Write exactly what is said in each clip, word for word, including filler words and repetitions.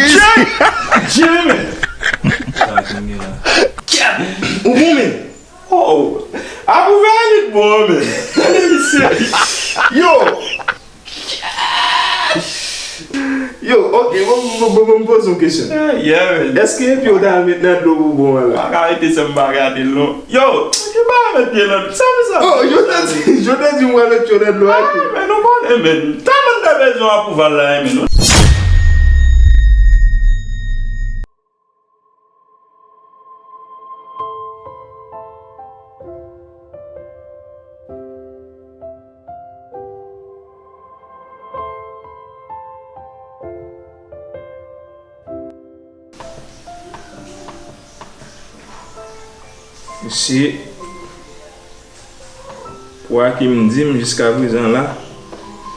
Jay! Jay, men! Sa k gen la? Ou bon, men? Oh! Apwouve a li bon, men! Tande misye! Yo! Yo, ok, bon, bon, bon, bon, m poze yon kesyon. Ah, yeah, man. Èske epi w ta met nan dlo pou bon an la? Pa ka rete san m pa gade l, non. Yo, yo pa met pye nan sa, men sa. Oh, yo te di, yo te di m wè met pye nan dlo a tou. Ah, men nou konnen, men. Tèlman m te bezwen apwouval la, men nou. Mesye, pou Akim di m jiskaprezan la,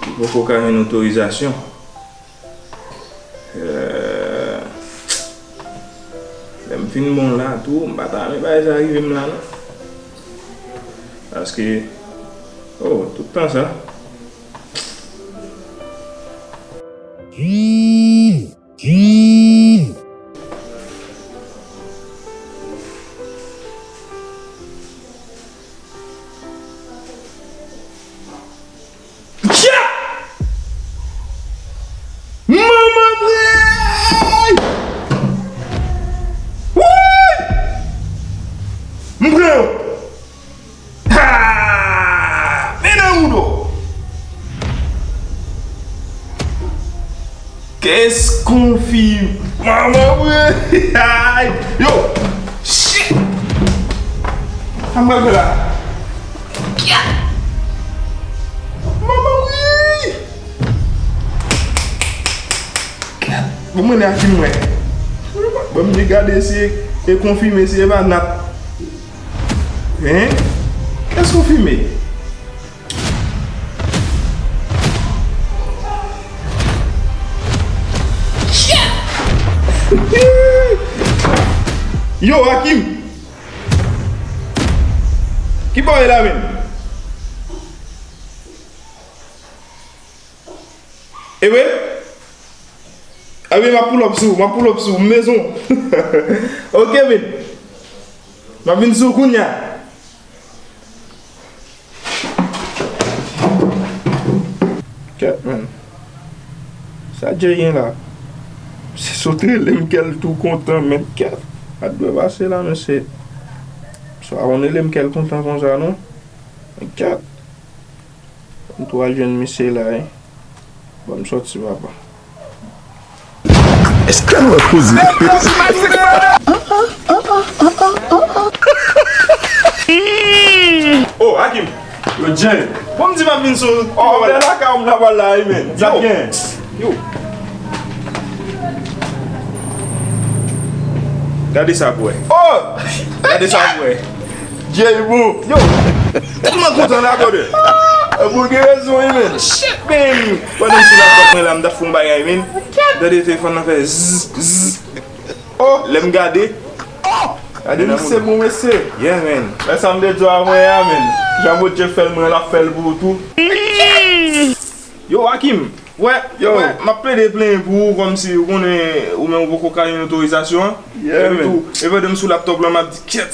li poko ka jwenn otorizasyon. Euh, lè m fin bon la tou, m pa ta renmen bagay sa rive m la non. Paske, oh, tout tan sa. Manman mwen! Woy! M pran yo! Ha! Men nan woudo! Kès konfi. Manman mwen. Ay. Yo. Shit. Sa m pral fè la? Manman mwen. Bon, mwen ak mwen. Bon, m gade si e konfime, si e pa nap. Hein? Kès konfime? Yo, Akim! Ki bò w ye la menm? Ewe? Ewe, m ap pull up sou ou, m ap pull up sou ou, m bezwen w. Ok, men. M ap vin sou ou kounye a. Kèt, men. Sa Jay gen la? Se sot rele m kè l tou kontan, men kèt. Sa t dwe pase la, men se. Sa pa konn rele m kè l kontan konsa, non. Men kèt. M tou al jwenn misye la, wi. Ban m sòti, papa. Èske nou wè koze? Oh, Akim. Yo, Jay. Bon, m di m ap vin sou. Oh, bèl lakay ou m ta pral la, wi, men. Sa gen? Yo. Gade sa pou wè. Oh! Gade sa pou wè. Jay bon. Yo, tèlman kontan la, brother. E bon, gen rezon, wi, men. Shit, man. Pandan m sou laptop mwen la, m t ap fè yon bagay, men. Gade telefòn nan fè zzz, zzz. Oh, lè m gade. Gade misye bon, mesye. Yeah, man. Men sa m te di w avan yè a, men. Jan Bondye fè l, mwen l ap fè l pou ou tou. Yo, Akim. Wè, yo, wè, m ap plede plenyen pou ou, kòmsi ou konnen ou menm ou poko ka jwenn otorizasyon an. Yeah, epi man. Tou, e pandan m sou laptop la, m ap di, kèt,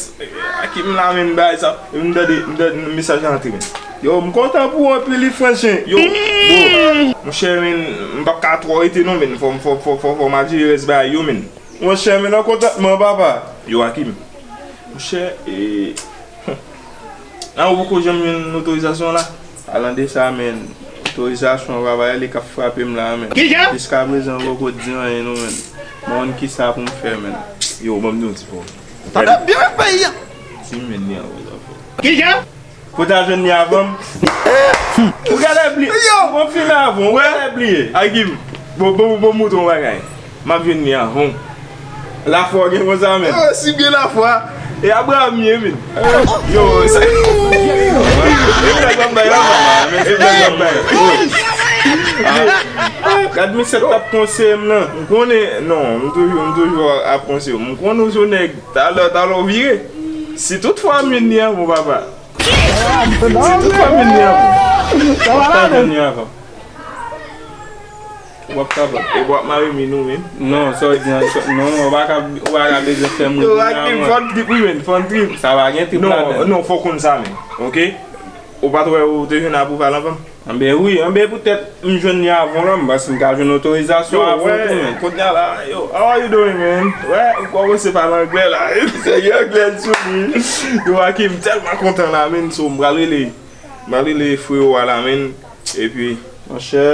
Akim la, men, bagay sa. Epi m tande, m tande mesaj la antre, men. Yo, m kontan pou ou anpil, wi, Franshen. Yo, bro, monchè, men, m p ap ka twò rete, non, men, fò, fò, fò, fò, fò m adjire rès bagay yo, men. Monchè, men, nan kontantman, papa. Yo, Akim. Monchè, e, a, ou poko janm jwenn otorizasyon la? Palan de sa, men, otorizasyon, papa, e li k ap frape m la, men. Kijan? Jiskaprezan, ou poko di anyen, non, men. M pa konn kisa pou m fè, men. Yo, ban m di yon ti fò. Tande byen, men, peyi a. Di m, men, li anwo, zafè. Kijan? Ou ta jwenn li avan m. Ou genlè bliye. Yo! Ou konfime avan, ou genlè bliye. Akim, bon, bon, bon, mouton bagay. M ap jwenn li avan w. Lafwa w gen konsa, men. Yo, si m gen lafwa. E Abraham ye, men. Yo, sa. E blag m ap bay la, men. E blag m ap bay. Ah, gad misye t ap konseye m nan. M konnen, non, m toujou, m toujou ap konseye w. M konnen w se yon nèg, talè, talè w vire. Si toutfwa m jwenn li avan w, papa. Si tout fanmi m li avan. Tout fanmi m li avan. W ap kapab. E w ap mare min ou menm? Non, sa w di an, non, ou pa ka, ou pa ka bezwen fè moun. Yo, Rakim, fò n trip, wi, men, fò n trip. Sa pa gen trip ladan. Non, non, fò w konn sa, men. Oke? Ou pa t wè ou te jwenn apwouval anvan m? Anben wi, anben poutèt m jwenn li avan w la, m panse m ka jwenn otorizasyon avan w tou, men. Yo, wè, kounye a la, yo, how are you doing, man? Wè, ou kòmanse pale anglè la. Se gen anglè sou li. Yo, Rakim, m tèlman kontan la, men, so, m pral rele, m pral rele frewo a la, men. Epi, monchè,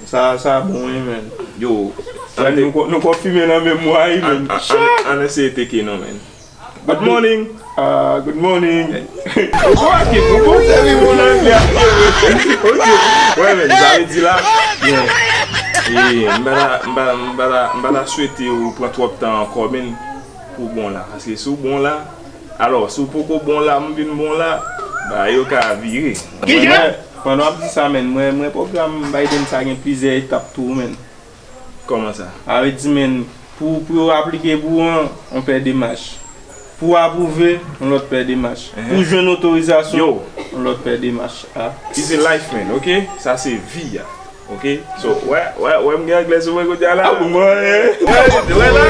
sa, sa bon, wi, men. Yo, nou, nou konfime nan menm mwa, wi, men. An, an, an eseye teke non, men. Good morning. Ah, good morning. Ou bon, Rakim, ou bon? Sèvi bon nan anglè. Ok. Wè, men, sa vle di la. Yeah. E, m pa ta, m pa, m pa ta, m pa ta swete ou pran twòp tan ankò, men, pou bon la. Paske si w bon la, alò, si w poko bon la, m vin bon la, bagay yo ka vire. Kijan? Pandan w ap di sa, men, mwen, mwen pwogram Biden sa gen plizyè etap tou, men. Kòman sa? Sa vle di, men, pou, pou yo aplike pou w an, yon pè demach. Pou w apwouve, yon lòt pè demach. Pou w jwenn otorizasyon, yon lòt pè demach. Ah. It's a life, man, ok? Sa se vi a. Ok? So, wè, wè, wè, m gen anglè sou mwen kounye a la. Ah, bon, mwen, eh. Wè, wè la,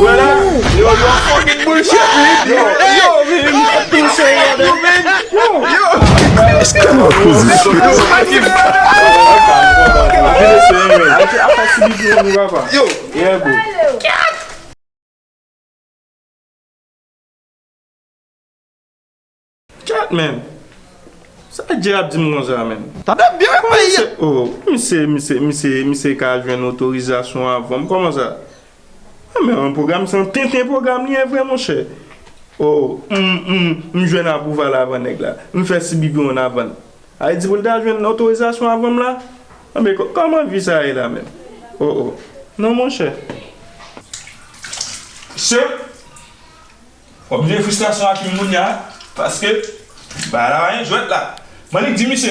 wè la. Yo, yo, fucking bullshit, man. Yo, yo, man. Yo, man. Yo, yo. Yo, yo. Yo. Yeah, bro. Chat, man. Sa Dye ap di m konsa, man? Tande byen, peyi a. Oh, misye, misye, misye, misye ka jwenn otorizasyon avan m. Kòman sa? Ah, men yon pwogram, se yon tenten pwogram li ye vre, monchè. Oh, m, m, m jwenn apwouval avan nèg la. M fè C B P one avan l. Sa vle di pou l ta jwenn otorizasyon avan m la? Anben, kò-, kòman vi sa ye la menm? Oh, oh. Non, monchè. Mesye, w ap jere fristrasyon ak yon moun ya, paske bagay la pa gen jwèt la. Manik di misye,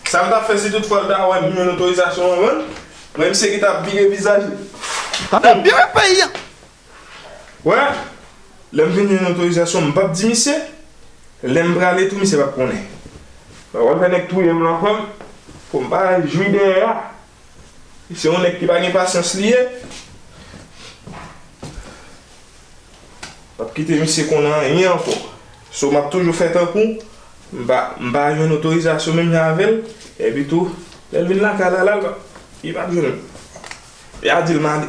sa m t ap fè si tout fwa l ta wè m jwenn otorizasyon avan l, men misye ki t ap vire vizaj li. Tande byen peyi a. Wè, lè m vin jwenn otorizasyon, m p ap di misye. Lè m prale tou, misye p ap konnen. Mwen wè fè nèg touye m lan fè m, pou m pa jwi dèyè a. Li se yon nèg ki pa gen pasyans li ye. M p ap kite misye konnen anyen ankò. So, m ap toujou fè tankou m pa, m pa jwenn otorizasyon menm jan avè l. Epi tou, lè l vin lakay la, la, li p ap jwenn. E a di l m ale.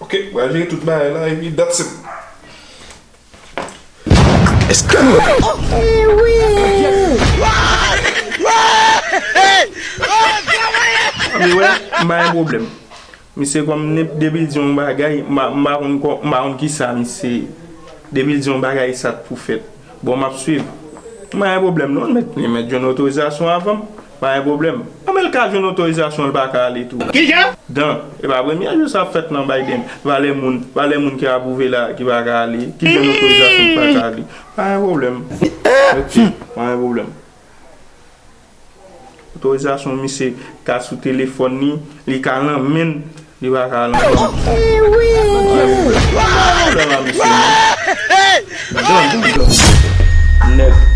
Ok, mwen jere tout bagay la, epi that's it. Èske nou... Anmwey, m pa gen pwoblèm. Misye kòm nep-, depi l di yon bagay, m pa, m pa konn kò-, m pa konn kisa misye, depi l di yon bagay, sa t pou fèt. Bon, m ap swiv. M pa gen pwoblèm non, li mèt, li mèt jwenn otorizasyon avan m. Pa gen pwoblèm. Anben l ka jwenn otorizasyon, l pa ka ale tou. Kijan? Dan, e pa premye jou sa ap fèt nan Biden. Valè moun, valè moun ki apwouve la, ki pa ka ale, ki jwenn otorizasyon, ki pa ka ale. Pa gen pwoblèm. Ok, pa gen pwoblèm. Otorizasyon misye ka sou telefòn li, li ka nan men l, li pa ka nan men l. Pa gen pwoblèm a misye non. Dan, dan, dan. Nèg.